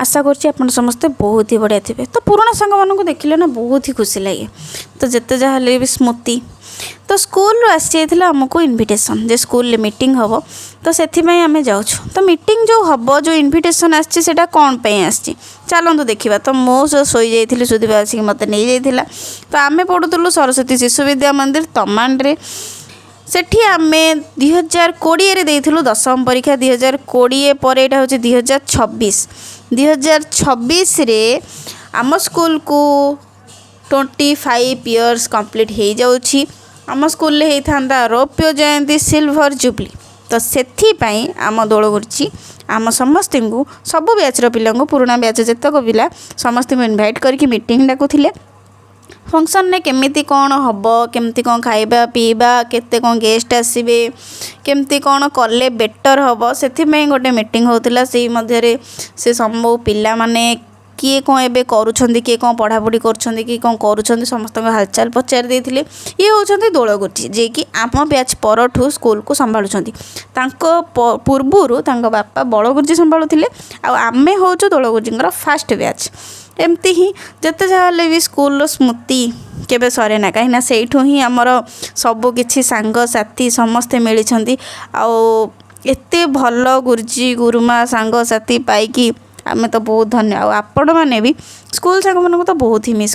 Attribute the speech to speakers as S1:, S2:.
S1: ଆଶା କରୁଛି ଆପଣ ସମସ୍ତେ ବହୁତ ହି ବଢ଼ିଆ ଥିବେ। ତ ପୁରୁଣା ସାଙ୍ଗମାନଙ୍କୁ ଦେଖିଲେ ନା ବହୁତ ହି ଖୁସି ଲାଗେ। ତ ଯେତେ ଯାହା ହେଲେ ବି ସ୍ମୃତି। ତ ସ୍କୁଲରୁ ଆସିଯାଇଥିଲା ଆମକୁ ଇନଭିଟେସନ୍ ଯେ ସ୍କୁଲରେ ମିଟିଂ ହେବ, ତ ସେଥିପାଇଁ ଆମେ ଯାଉଛୁ। ତ ମିଟିଂ ଯେଉଁ ହେବ, ଯେଉଁ ଇନଭିଟେସନ୍ ଆସିଛି, ସେଇଟା କ'ଣ ପାଇଁ ଆସିଛି, ଚାଲନ୍ତୁ ଦେଖିବା। ତ ମୁଁ ଶୋଇଯାଇଥିଲି, ସୁଦୀପ ଆସିକି ମୋତେ ନେଇଯାଇଥିଲା। ତ ଆମେ ପଢ଼ୁଥିଲୁ ସରସ୍ୱତୀ ଶିଶୁ ବିଦ୍ୟା ମନ୍ଦିର ତମାଣ୍ଡରେ। ସେଠି ଆମେ 2020ରେ ଦେଇଥିଲୁ ଦଶମ ପରୀକ୍ଷା। 2020 ପରେ ଏଇଟା ହେଉଛି 2026। 2026ରେ ଆମ ସ୍କୁଲକୁ 25 ଇୟର୍ସ କମ୍ପ୍ଲିଟ୍ ହେଇଯାଉଛି। ଆମ ସ୍କୁଲରେ ହେଇଥାନ୍ତା ରୌପ୍ୟ ଜୟନ୍ତୀ, ସିଲଭର ଜୁବଲି। ତ ସେଥିପାଇଁ ଆମ ଦୋଳ ଗୁରୁଜୀ ଆମ ସମସ୍ତଙ୍କୁ, ସବୁ ବ୍ୟାଚ୍ର ପିଲାଙ୍କୁ, ପୁରୁଣା ବ୍ୟାଚ୍ ଯେତେକ ପିଲା ସମସ୍ତଙ୍କୁ ଇନଭାଇଟ୍ କରିକି ମିଟିଂ ଡାକୁଥିଲେ। ଫଙ୍କସନ୍ରେ କେମିତି କ'ଣ ହେବ, କେମିତି କ'ଣ ଖାଇବା ପିଇବା, କେତେ କ'ଣ ଗେଷ୍ଟ ଆସିବେ, କେମିତି କ'ଣ କଲେ ବେଟର୍ ହେବ, ସେଥିପାଇଁ ଗୋଟେ ମିଟିଂ ହେଉଥିଲା। ସେଇ ମଧ୍ୟରେ ସେ ସବୁ ପିଲାମାନେ କିଏ କ'ଣ ଏବେ କରୁଛନ୍ତି, କିଏ କ'ଣ ପଢ଼ାପଢ଼ି କରୁଛନ୍ତି, କିଏ କ'ଣ କରୁଛନ୍ତି, ସମସ୍ତଙ୍କ ହାଲଚାଲ ପଚାରି ଦେଇଥିଲେ। ଇଏ ହେଉଛନ୍ତି ଦୋଳ ଗୁରୁଜୀ, ଯିଏକି ଆମ ବ୍ୟାଚ୍ ପରଠୁ ସ୍କୁଲକୁ ସମ୍ଭାଳୁଛନ୍ତି। ତାଙ୍କ ପୂର୍ବରୁ ତାଙ୍କ ବାପା ବଳ ଗୁରୁଜୀ ସମ୍ଭାଳୁଥିଲେ ଆଉ ଆମେ ହେଉଛୁ ଦୋଳ ଗୁରୁଜୀଙ୍କର ଫାଷ୍ଟ ବ୍ୟାଚ୍। ଏମିତି ହିଁ ଯେତେ ଯାହା ହେଲେ ବି ସ୍କୁଲର ସ୍ମୃତି କେବେ ସରେ ନା, କାହିଁକିନା ସେଇଠୁ ହିଁ ଆମର ସବୁକିଛି ସାଙ୍ଗସାଥି ସମସ୍ତେ ମିଳିଛନ୍ତି। ଆଉ ଏତେ ଭଲ ଗୁରୁଜୀ, ଗୁରୁମା, ସାଙ୍ଗସାଥି ପାଇକି ଆମେ ତ ବହୁତ ଧନ୍ୟ। ଆଉ ଆପଣମାନେ ବି ସ୍କୁଲ ସାଙ୍ଗମାନଙ୍କୁ ତ ବହୁତ ହି ମିସ୍